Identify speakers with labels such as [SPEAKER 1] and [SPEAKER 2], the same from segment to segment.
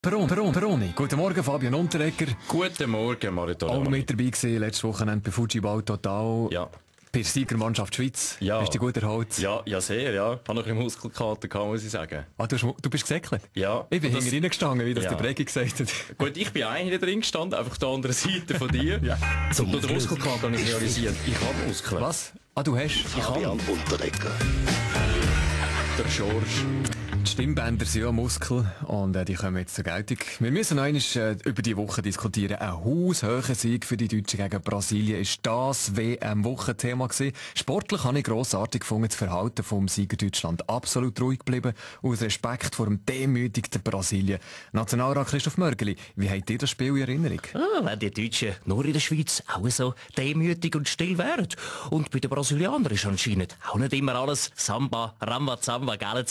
[SPEAKER 1] Peroni. Guten Morgen, Fabian Unterreger.
[SPEAKER 2] Guten Morgen, Mariton.
[SPEAKER 1] Auch mit dabei gewesen, letztes Wochenende bei Fujiball Total.
[SPEAKER 2] Ja.
[SPEAKER 1] Bei der Siegermannschaft Schweiz.
[SPEAKER 2] Ja.
[SPEAKER 1] Bist du gut erholt?
[SPEAKER 2] Ja, sehr, ja. Ich habe noch ein bisschen Muskelkater gehabt, muss ich sagen.
[SPEAKER 1] Ah, du bist gesäckelt?
[SPEAKER 2] Ja.
[SPEAKER 1] Ich bin hinten reingestanden, wie das
[SPEAKER 2] Ja.
[SPEAKER 1] der Bregi gesagt hat.
[SPEAKER 2] Gut, ich bin eigentlich nicht drin gestanden, einfach auf der anderen Seite von dir.
[SPEAKER 1] Ja.
[SPEAKER 2] Und durch den Muskelkater habe ich realisiert, ich habe Muskeln.
[SPEAKER 1] Was? Ah, du hast?
[SPEAKER 3] Fabian Unterreger.
[SPEAKER 2] Der George.
[SPEAKER 1] Die Stimmbänder sind ja Muskel und die kommen jetzt zur Geltung. Wir müssen noch einmal über die Woche diskutieren. Ein haushoher Sieg für die Deutschen gegen Brasilien ist das WM-Wochenthema gewesen. Sportlich habe ich grossartig gefunden, das Verhalten vom Sieger Deutschland absolut ruhig geblieben, aus Respekt vor dem demütigten Brasilien. Nationalrat Christoph Mörgeli, wie habt ihr das Spiel in Erinnerung?
[SPEAKER 4] Wenn die Deutschen nur in der Schweiz auch so demütig und still wären. Und bei den Brasilianern ist anscheinend auch nicht immer alles Samba, Ramba, Zamba, gell?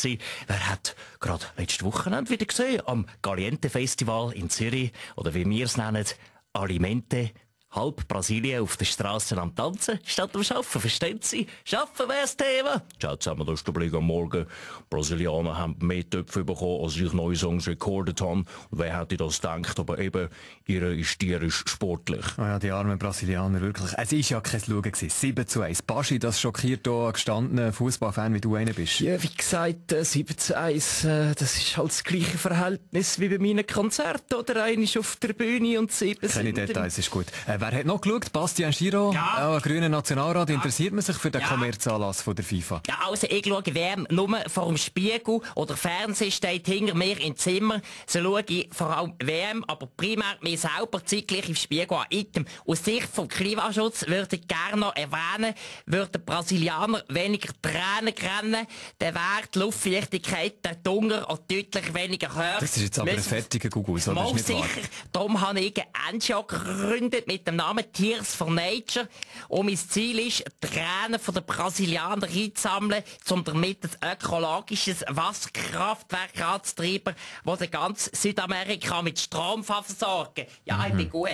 [SPEAKER 4] Wer hat gerade letztes Wochenende wieder gesehen, am Caliente Festival in Zürich, oder wie wir es nennen, Alimente, halb Brasilien auf den Strassen am Tanzen, statt am Arbeiten, verstehen Sie? Arbeiten wäre das Thema. Ciao zusammen, das ist der Blick am Morgen. Brasilianer haben mehr Töpfe bekommen, als ich neue Songs recorded habe. Und wer hätte das gedacht? Aber eben, ihre ist tierisch sportlich.
[SPEAKER 1] Oh ja, die armen Brasilianer, wirklich. Es war ja kein Schauen gewesen. 7:1. Baschi, das schockiert hier einen gestandenen Fußballfan, wie du einer bist.
[SPEAKER 4] Ja, wie gesagt, 7:1, das ist halt das gleiche Verhältnis wie bei meinen Konzerten, oder? Einer ist auf der Bühne und 7
[SPEAKER 1] Keine Details, ist gut. Wer hat noch geschaut? Bastian Giro, ein grüner Nationalrat. Interessiert man sich für den Kommerzanlass von der FIFA?
[SPEAKER 5] Ja, also ich schaue WM nur vor dem Spiegel oder Fernsehen steht hinter mir im Zimmer. So schaue ich vor allem WM, aber primär mir selber zeitgleich im Spiegel an. Item. Aus Sicht vom Klimaschutz würde ich gerne noch erwähnen, würden Brasilianer weniger Tränen rennen, dann wäre die Luftfeuchtigkeit, der Hunger auch deutlich weniger hoch.
[SPEAKER 1] Das ist jetzt aber ein fertiger Google, so, das ist
[SPEAKER 5] Mal
[SPEAKER 1] nicht wahr.
[SPEAKER 5] sicher. Darum habe ich einen NGO gegründet mit dem Namen Tears for Nature. Und mein Ziel ist, Tränen von den Brasilianern einzusammeln, um damit ein ökologisches Wasserkraftwerk anzutreiben, das den ganzen Südamerika mit Strom versorgen. Ja, ich bin gut.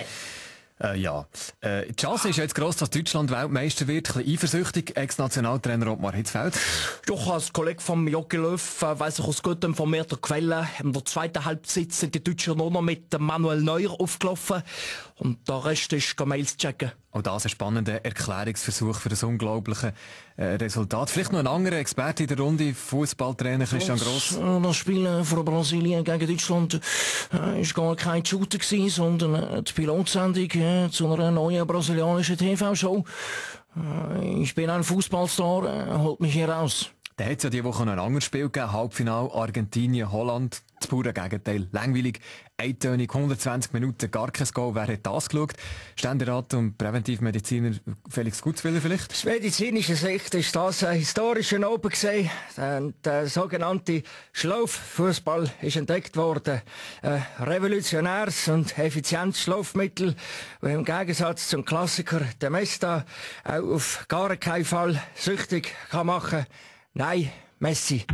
[SPEAKER 1] Die Chance ist ja jetzt gross, dass Deutschland Weltmeister wird. Ein bisschen eifersüchtig. Ex-Nationaltrainer Ottmar Hitzfeld.
[SPEAKER 4] Doch, als Kollege von Jogi Löw weiss ich aus gut informierter Quelle, in der zweiten Halbzeit sind die Deutschen nur noch mit Manuel Neuer aufgelaufen und der Rest ist Mails checken.
[SPEAKER 1] Auch das ein spannender Erklärungsversuch für das unglaubliche Resultat. Vielleicht noch ein anderer Experte in der Runde, Fußballtrainer Christian Gross.
[SPEAKER 4] Das Spiel von Brasilien gegen Deutschland ist gar kein Shooter gewesen, sondern die Pilotsendung zu einer neuen brasilianischen TV-Show. Ich bin ein Fußballstar, holt mich hier raus.
[SPEAKER 1] Da hat es ja diese Woche noch ein anderes Spiel gegeben. Halbfinale Argentinien, Holland. Das pure Gegenteil. Langweilig, eintönig, 120 Minuten, gar kein Goal. Wer hat das geschaut? Ständerat und Präventivmediziner Felix Gutzwiller vielleicht?
[SPEAKER 6] Aus medizinischer Sicht ist das ein historischer Open gewesen. Der sogenannte Schlauchfußball ist entdeckt worden. Ein revolutionäres und effizientes Schlafmittel, das im Gegensatz zum Klassiker der Mesta auch auf gar keinen Fall süchtig kann machen. Nein, Messi.